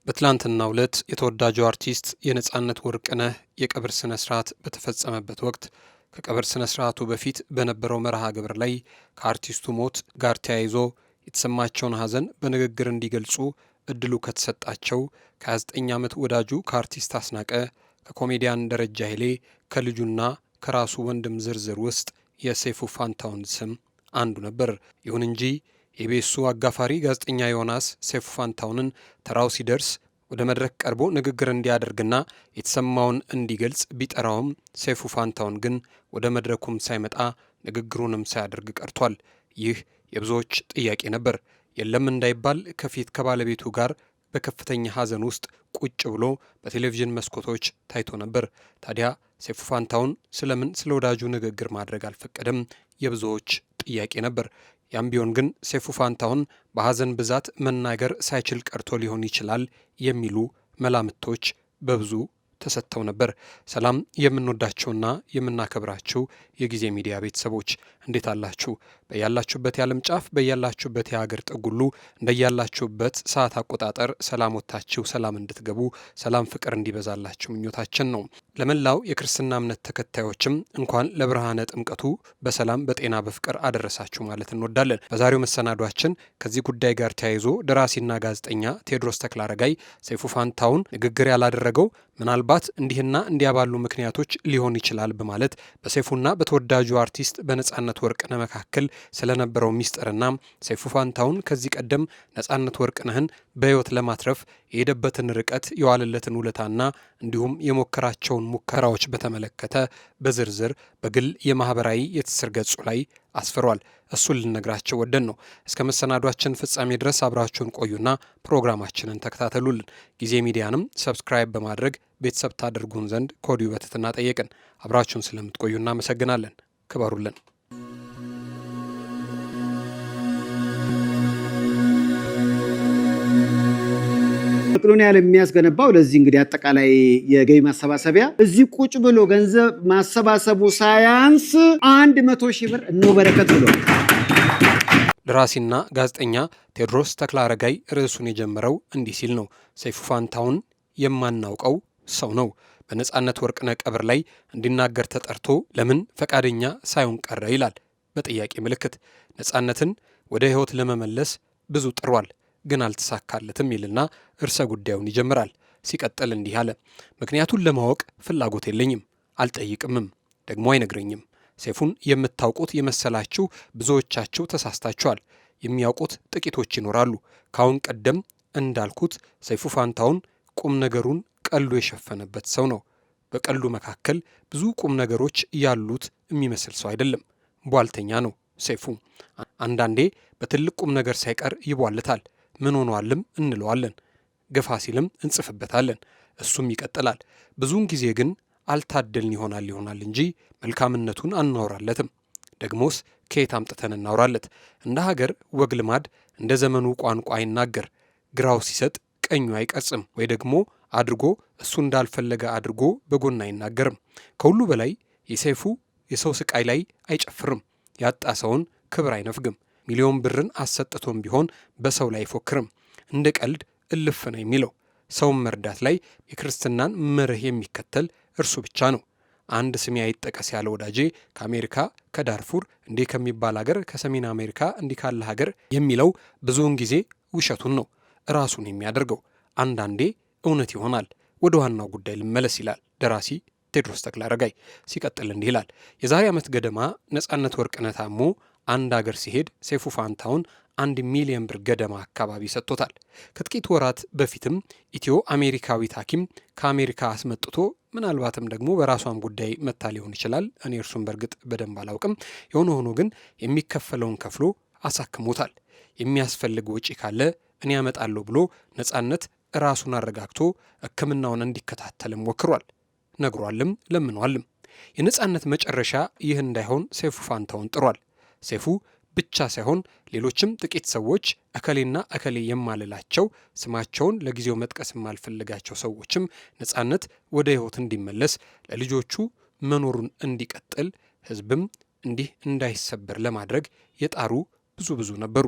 በትላንትናው ዕለት የተወዳጁ አርቲስት የነጻነት ወርቅነህ የቀብር ስነ ስርዓት በተፈጸመበት ወቅት ከቀብር ስነ ስርዓቱ በፊት በነበረው መርሃ ግብር ላይ ከአርቲስቱ ሞት ጋር ተያይዞ የተሰማቸውን ሐዘን በንግግር እንዲገልጹ እድሉ ከተሰጣቸው ከ29 ዓመት ወዳጁ ከአርቲስት አስናቀ፣ ከኮሜዲያን ደረጀ ኃይሌ፣ ከልጁና ከራሱ ወንድም ዝርዝር ውስጥ የሰይፉ ፋንታሁን ስም አንዱ ነበር። ይሁን እንጂ የኢቢኤሱ አጋፋሪ ጋዜጠኛ ዮናስ ሰይፉ ፋንታሁንን ተራው ሲደርስ ወደ መድረክ ቀርቦ ንግግር እንዲያደርግና የተሰማውን እንዲገልጽ ቢጠራውም ሰይፉ ፋንታሁን ግን ወደ መድረኩም ሳይመጣ ንግግሩንም ሳያደርግ ቀርቷል። ይህ የብዙዎች ጥያቄ ነበር። የለም እንዳይባል ከፊት ከባለቤቱ ጋር በከፍተኛ ሐዘን ውስጥ ቁጭ ብሎ በቴሌቪዥን መስኮቶች ታይቶ ነበር። ታዲያ ሰይፉ ፋንታሁን ስለምን ስለ ወዳጁ ንግግር ማድረግ አልፈቀደም? የብዙዎች ጥያቄ ነበር። ያም ቢሆን ግን ሰይፉ ፋንታሁን በሐዘን ብዛት መናገር ሳይችል ቀርቶ ሊሆን ይችላል የሚሉ መላምቶች በብዙ ተሰጥተው ነበር። ሰላም የምንወዳችሁና የምናከብራችሁ የጊዜ ሚዲያ ቤተሰቦች፣ እንዴት አላችሁ? በያላችሁበት የዓለም ጫፍ፣ በያላችሁበት የሀገር ጥግ ሁሉ፣ እንደያላችሁበት ሰዓት አቆጣጠር ሰላም ወጥታችሁ ሰላም እንድትገቡ፣ ሰላም ፍቅር እንዲበዛላችሁ ምኞታችን ነው። ለመላው የክርስትና እምነት ተከታዮችም እንኳን ለብርሃነ ጥምቀቱ በሰላም፣ በጤና፣ በፍቅር አደረሳችሁ ማለት እንወዳለን። በዛሬው መሰናዷችን ከዚህ ጉዳይ ጋር ተያይዞ ደራሲና ጋዜጠኛ ቴዎድሮስ ተክለአረጋይ ሰይፉ ፋንታሁን ንግግር ያላደረገው ምናልባት እንዲህና እንዲያ ባሉ ምክንያቶች ሊሆን ይችላል በማለት በሰይፉና በተወዳጁ አርቲስት በነጻነት ወርቅነህ መካከል ስለነበረው ሚስጥርና ሰይፉ ፋንታሁን ከዚህ ቀደም ነጻነት ወርቅነህን በሕይወት ለማትረፍ የሄደበትን ርቀት፣ የዋለለትን ውለታና እንዲሁም የሞከራቸውን ሙከራዎች በተመለከተ በዝርዝር በግል የማህበራዊ የትስስር ገጹ ላይ አስፍሯል። እሱን ልነግራቸው ወደን ነው። እስከ መሰናዷችን ፍጻሜ ድረስ አብራችሁን ቆዩና ፕሮግራማችንን ተከታተሉልን። ጊዜ ሚዲያንም subscribe በማድረግ ቤተሰብ ታደርጉን ዘንድ ከወዲሁ በትህትና ጠየቅን። አብራችሁን ስለምትቆዩ እናመሰግናለን። ክበሩልን። መቄዶንያ የሚያስገነባው ለዚህ እንግዲህ አጠቃላይ የገቢ ማሰባሰቢያ እዚህ ቁጭ ብሎ ገንዘብ ማሰባሰቡ ሳያንስ 100,000 ብር እነሆ በረከት ብሎ። ደራሲና ጋዜጠኛ ቴዎድሮስ ተክለአረጋይ ርዕሱን የጀመረው እንዲህ ሲል ነው። ሰይፉ ፋንታሁን የማናውቀው ሰው ነው። በነጻነት ወርቅነህ ቀብር ላይ እንዲናገር ተጠርቶ ለምን ፈቃደኛ ሳይሆን ቀረ ይላል በጥያቄ ምልክት። ነጻነትን ወደ ሕይወት ለመመለስ ብዙ ጥሯል፣ ግን አልተሳካለትም ይልና እርሰ ጉዳዩን ይጀምራል። ሲቀጥል እንዲህ አለ። ምክንያቱን ለማወቅ ፍላጎት የለኝም፣ አልጠይቅምም፣ ደግሞ አይነግረኝም። ሰይፉን የምታውቁት የመሰላችሁ ብዙዎቻችሁ ተሳስታችኋል። የሚያውቁት ጥቂቶች ይኖራሉ። ካሁን ቀደም እንዳልኩት ሰይፉ ፋንታሁን ቁም ነገሩን ቀልዱ የሸፈነበት ሰው ነው። በቀልዱ መካከል ብዙ ቁም ነገሮች ያሉት የሚመስል ሰው አይደለም። ቧልተኛ ነው ሰይፉ። አንዳንዴ በትልቅ ቁም ነገር ሳይቀር ይቧልታል። ምን ሆኗልም እንለዋለን። ገፋ ሲልም እንጽፍበታለን። እሱም ይቀጥላል። ብዙውን ጊዜ ግን አልታደልን ይሆናል ይሆናል እንጂ መልካምነቱን አናወራለትም። ደግሞስ ከየት አምጥተን እናውራለት? እንደ ሀገር ወግ ልማድ፣ እንደ ዘመኑ ቋንቋ አይናገር። ግራው ሲሰጥ ቀኙ አይቀጽም፣ ወይ ደግሞ አድርጎ እሱ እንዳልፈለገ አድርጎ በጎን አይናገርም። ከሁሉ በላይ የሰይፉ የሰው ስቃይ ላይ አይጨፍርም። ያጣ ሰውን ክብር አይነፍግም። ሚሊዮን ብርን አሰጥቶም ቢሆን በሰው ላይ አይፎክርም። እንደ ቀልድ እልፍ ነው የሚለው። ሰውን መርዳት ላይ የክርስትናን መርህ የሚከተል እርሱ ብቻ ነው። አንድ ስሜ አይጠቀስ ያለ ወዳጄ ከአሜሪካ ከዳርፉር እንዲህ ከሚባል ሀገር፣ ከሰሜን አሜሪካ እንዲህ ካለ ሀገር የሚለው ብዙውን ጊዜ ውሸቱን ነው፣ ራሱን የሚያደርገው። አንዳንዴ እውነት ይሆናል። ወደ ዋናው ጉዳይ ልመለስ ይላል ደራሲ ቴዎድሮስ ተክለአረጋይ። ሲቀጥል እንዲህ ይላል። የዛሬ ዓመት ገደማ ነጻነት ወርቅነህ ታሞ አንድ አገር ሲሄድ ሰይፉ ፋንታሁን 1 ሚሊዮን ብር ገደማ አካባቢ ሰጥቶታል። ከጥቂት ወራት በፊትም ኢትዮ አሜሪካዊት ሐኪም ከአሜሪካ አስመጥቶ፣ ምናልባትም ደግሞ በራሷም ጉዳይ መታ ሊሆን ይችላል። እኔ እርሱን በእርግጥ በደንብ አላውቅም። የሆነ ሆኖ ግን የሚከፈለውን ከፍሎ አሳክሞታል። የሚያስፈልግ ወጪ ካለ እኔ ያመጣለሁ ብሎ ነጻነት ራሱን አረጋግቶ ሕክምናውን እንዲከታተልም ሞክሯል። ነግሯልም፣ ለምኗልም። የነጻነት መጨረሻ ይህ እንዳይሆን ሰይፉ ፋንታሁን ጥሯል። ሰይፉ ብቻ ሳይሆን ሌሎችም ጥቂት ሰዎች፣ እከሌና እከሌ የማልላቸው፣ ስማቸውን ለጊዜው መጥቀስ የማልፈልጋቸው ሰዎችም ነጻነት ወደ ሕይወት እንዲመለስ፣ ለልጆቹ መኖሩን እንዲቀጥል፣ ሕዝብም እንዲህ እንዳይሰበር ለማድረግ የጣሩ ብዙ ብዙ ነበሩ።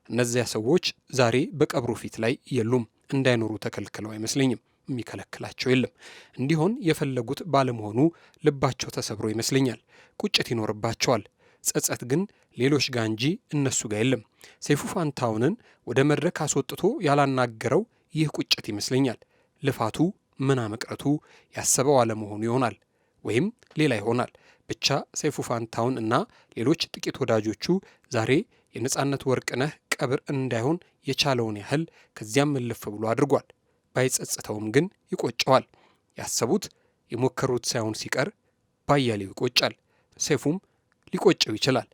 እነዚያ ሰዎች ዛሬ በቀብሩ ፊት ላይ የሉም። እንዳይኖሩ ተከልክለው አይመስለኝም። የሚከለክላቸው የለም። እንዲሆን የፈለጉት ባለመሆኑ ልባቸው ተሰብሮ ይመስለኛል። ቁጭት ይኖርባቸዋል። ጸጸት ግን ሌሎች ጋ እንጂ እነሱ ጋር የለም። ሰይፉ ፋንታሁንን ወደ መድረክ አስወጥቶ ያላናገረው ይህ ቁጭት ይመስለኛል። ልፋቱ ምና መቅረቱ ያሰበው አለመሆኑ ይሆናል ወይም ሌላ ይሆናል። ብቻ ሰይፉ ፋንታሁን እና ሌሎች ጥቂት ወዳጆቹ ዛሬ የነጻነት ወርቅነህ ቀብር እንዳይሆን የቻለውን ያህል ከዚያም እልፍ ብሎ አድርጓል። ባይጸጽተውም ግን ይቆጨዋል። ያሰቡት የሞከሩት ሳይሆን ሲቀር ባያሌው ይቆጫል። ሰይፉም ሊቆጨው ይችላል።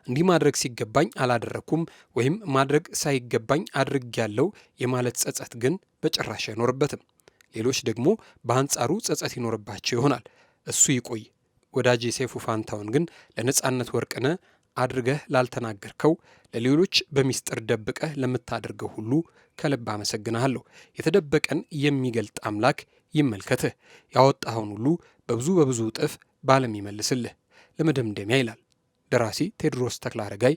እንዲህ ማድረግ ሲገባኝ አላደረኩም ወይም ማድረግ ሳይገባኝ አድርጌያለሁ የማለት ጸጸት ግን በጭራሽ አይኖርበትም። ሌሎች ደግሞ በአንጻሩ ጸጸት ይኖርባቸው ይሆናል። እሱ ይቆይ። ወዳጄ ሰይፉ ፋንታሁን ግን ለነጻነት ወርቅነህ አድርገህ ላልተናገርከው፣ ለሌሎች በሚስጥር ደብቀህ ለምታደርገው ሁሉ ከልብ አመሰግንሃለሁ። የተደበቀን የሚገልጥ አምላክ ይመልከትህ። ያወጣኸውን ሁሉ በብዙ በብዙ እጥፍ ባለም ይመልስልህ። ለመደምደሚያ ይላል ደራሲ ቴዎድሮስ ተክለአረጋይ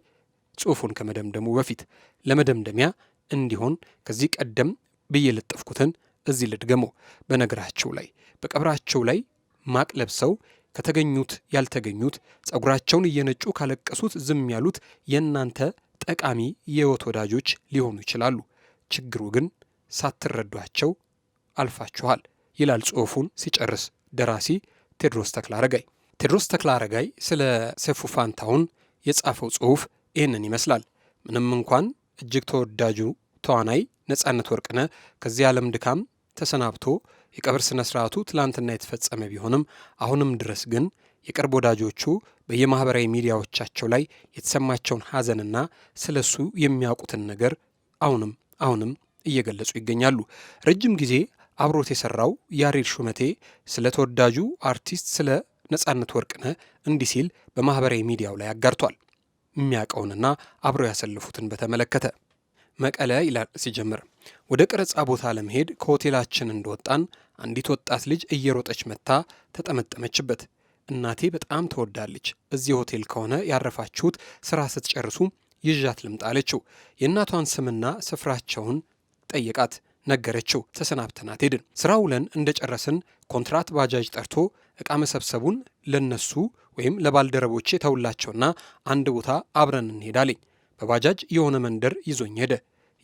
ጽሑፉን ከመደምደሙ በፊት፣ ለመደምደሚያ እንዲሆን ከዚህ ቀደም ብዬ ለጠፍኩትን እዚህ ልድገመው። በነገራቸው ላይ በቀብራቸው ላይ ማቅ ለብሰው ከተገኙት ያልተገኙት፣ ጸጉራቸውን እየነጩ ካለቀሱት ዝም ያሉት የእናንተ ጠቃሚ የሕይወት ወዳጆች ሊሆኑ ይችላሉ። ችግሩ ግን ሳትረዷቸው አልፋችኋል ይላል ጽሑፉን ሲጨርስ ደራሲ ቴዎድሮስ ተክለአረጋይ። ቴዎድሮስ ተክለአረጋይ ስለ ሰይፉ ፋንታሁን የጻፈው ጽሑፍ ይህንን ይመስላል። ምንም እንኳን እጅግ ተወዳጁ ተዋናይ ነጻነት ወርቅነህ ከዚህ ዓለም ድካም ተሰናብቶ የቀብር ስነ ስርዓቱ ትላንትና የተፈጸመ ቢሆንም፣ አሁንም ድረስ ግን የቅርብ ወዳጆቹ በየማህበራዊ ሚዲያዎቻቸው ላይ የተሰማቸውን ሐዘንና ስለ እሱ የሚያውቁትን ነገር አሁንም አሁንም እየገለጹ ይገኛሉ። ረጅም ጊዜ አብሮት የሰራው ያሬድ ሹመቴ ስለ ተወዳጁ አርቲስት ስለ ነጻነት ወርቅነህ እንዲህ ሲል በማህበራዊ ሚዲያው ላይ አጋርቷል። የሚያውቀውንና አብረው ያሰልፉትን በተመለከተ። መቀለ ይላል ሲጀምር። ወደ ቀረጻ ቦታ ለመሄድ ከሆቴላችን እንደወጣን አንዲት ወጣት ልጅ እየሮጠች መጥታ ተጠመጠመችበት። እናቴ በጣም ትወዳለች። እዚህ ሆቴል ከሆነ ያረፋችሁት ስራ ስትጨርሱ ይዣት ልምጣ አለችው። የእናቷን ስምና ስፍራቸውን ጠየቃት፣ ነገረችው። ተሰናብተናት ሄድን። ስራ ውለን እንደጨረስን ኮንትራት ባጃጅ ጠርቶ ዕቃ መሰብሰቡን ለነሱ ወይም ለባልደረቦቼ ተውላቸውና አንድ ቦታ አብረን እንሄዳለኝ። በባጃጅ የሆነ መንደር ይዞኝ ሄደ።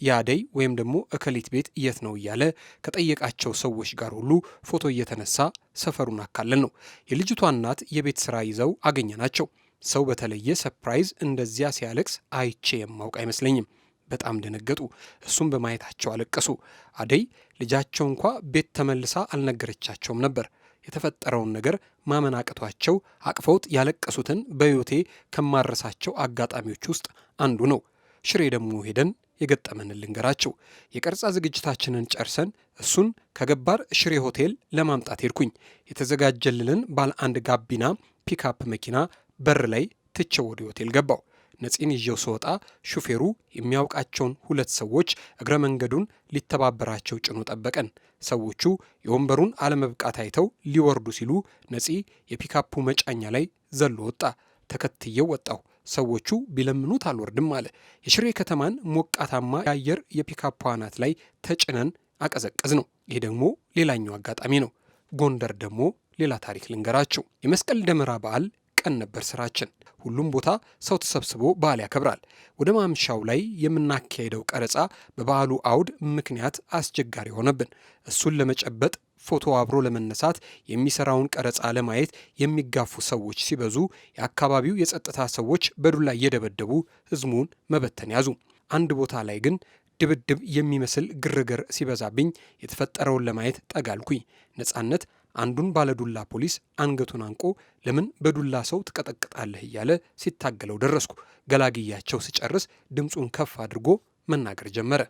የአደይ ወይም ደግሞ እከሊት ቤት የት ነው እያለ ከጠየቃቸው ሰዎች ጋር ሁሉ ፎቶ እየተነሳ ሰፈሩን አካለል ነው። የልጅቷ እናት የቤት ስራ ይዘው አገኘናቸው። ሰው በተለየ surprise እንደዚያ ሲያለቅስ አይቼ የማውቅ አይመስለኝም። በጣም ደነገጡ። እሱም በማየታቸው አለቀሱ። አደይ ልጃቸው እንኳ ቤት ተመልሳ አልነገረቻቸውም ነበር። የተፈጠረውን ነገር ማመን አቅቷቸው አቅፈውት ያለቀሱትን በሕይወቴ ከማረሳቸው አጋጣሚዎች ውስጥ አንዱ ነው። ሽሬ ደግሞ ሄደን የገጠመንን ልንገራቸው። የቀረጻ ዝግጅታችንን ጨርሰን እሱን ከገባር ሽሬ ሆቴል ለማምጣት ሄድኩኝ። የተዘጋጀልንን ባለ አንድ ጋቢና ፒክአፕ መኪና በር ላይ ትቼው ወደ ሆቴል ገባው። ነፂን ይዤው ስወጣ ሹፌሩ የሚያውቃቸውን ሁለት ሰዎች እግረ መንገዱን ሊተባበራቸው ጭኖ ጠበቀን። ሰዎቹ የወንበሩን አለመብቃት አይተው ሊወርዱ ሲሉ ነፂ የፒካፑ መጫኛ ላይ ዘሎ ወጣ። ተከትየው ወጣሁ። ሰዎቹ ቢለምኑት አልወርድም አለ። የሽሬ ከተማን ሞቃታማ የአየር የፒካፑ አናት ላይ ተጭነን አቀዘቀዝነው። ይሄ ደግሞ ሌላኛው አጋጣሚ ነው። ጎንደር ደግሞ ሌላ ታሪክ ልንገራቸው። የመስቀል ደመራ በዓል ቀን ነበር ስራችን። ሁሉም ቦታ ሰው ተሰብስቦ በዓል ያከብራል። ወደ ማምሻው ላይ የምናካሄደው ቀረጻ በበዓሉ አውድ ምክንያት አስቸጋሪ ሆነብን። እሱን ለመጨበጥ፣ ፎቶ አብሮ ለመነሳት፣ የሚሰራውን ቀረጻ ለማየት የሚጋፉ ሰዎች ሲበዙ የአካባቢው የጸጥታ ሰዎች በዱላ እየደበደቡ ህዝቡን መበተን ያዙ። አንድ ቦታ ላይ ግን ድብድብ የሚመስል ግርግር ሲበዛብኝ የተፈጠረውን ለማየት ጠጋ አልኩኝ። ነጻነት አንዱን ባለዱላ ፖሊስ አንገቱን አንቆ ለምን በዱላ ሰው ትቀጠቅጣለህ እያለ ሲታገለው ደረስኩ። ገላግያቸው ስጨርስ ድምፁን ከፍ አድርጎ መናገር ጀመረ።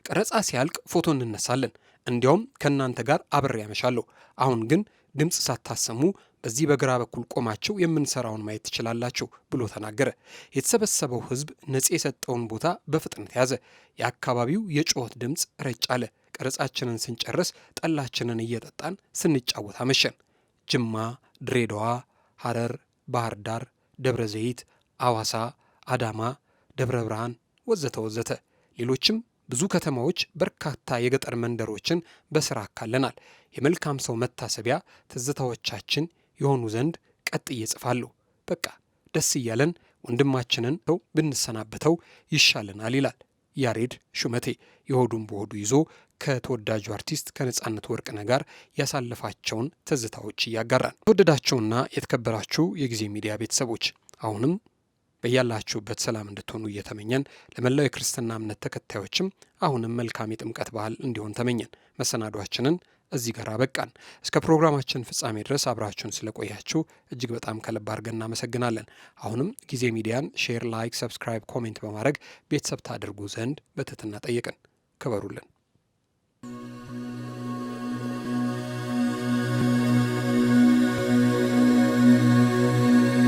ቀረጻ ሲያልቅ ፎቶ እንነሳለን። እንዲያውም ከእናንተ ጋር አብሬ ያመሻለሁ። አሁን ግን ድምፅ ሳታሰሙ በዚህ በግራ በኩል ቆማችሁ የምንሰራውን ማየት ትችላላችሁ ብሎ ተናገረ። የተሰበሰበው ህዝብ ነፂ የሰጠውን ቦታ በፍጥነት ያዘ። የአካባቢው የጩኸት ድምፅ ረጭ አለ። ቀረጻችንን ስንጨርስ ጠላችንን እየጠጣን ስንጫወት አመሸን። ጅማ፣ ድሬዳዋ፣ ሐረር፣ ባህር ዳር፣ ደብረ ዘይት፣ አዋሳ፣ አዳማ፣ ደብረ ብርሃን ወዘተ ወዘተ ሌሎችም ብዙ ከተማዎች፣ በርካታ የገጠር መንደሮችን በስራ አካለናል። የመልካም ሰው መታሰቢያ ትዝታዎቻችን የሆኑ ዘንድ ቀጥዬ እጽፋለሁ። በቃ ደስ እያለን ወንድማችንን ሰው ብንሰናበተው ይሻለናል ይላል ያሬድ ሹመቴ የሆዱን በሆዱ ይዞ ከተወዳጁ አርቲስት ከነጻነት ወርቅነህ ጋር ያሳለፋቸውን ትዝታዎች እያጋራን። የተወደዳችሁና የተከበራችሁ የጊዜ ሚዲያ ቤተሰቦች፣ አሁንም በያላችሁበት ሰላም እንድትሆኑ እየተመኘን፣ ለመላው የክርስትና እምነት ተከታዮችም አሁንም መልካም የጥምቀት በዓል እንዲሆን ተመኘን። መሰናዷችንን እዚህ ጋር አበቃን። እስከ ፕሮግራማችን ፍጻሜ ድረስ አብራችሁን ስለቆያችሁ እጅግ በጣም ከልብ አድርገን እናመሰግናለን። አሁንም ጊዜ ሚዲያን share፣ like፣ subscribe፣ comment በማድረግ ቤተሰብ ታደርጉ ዘንድ በትህትና ጠየቅን። ክበሩልን።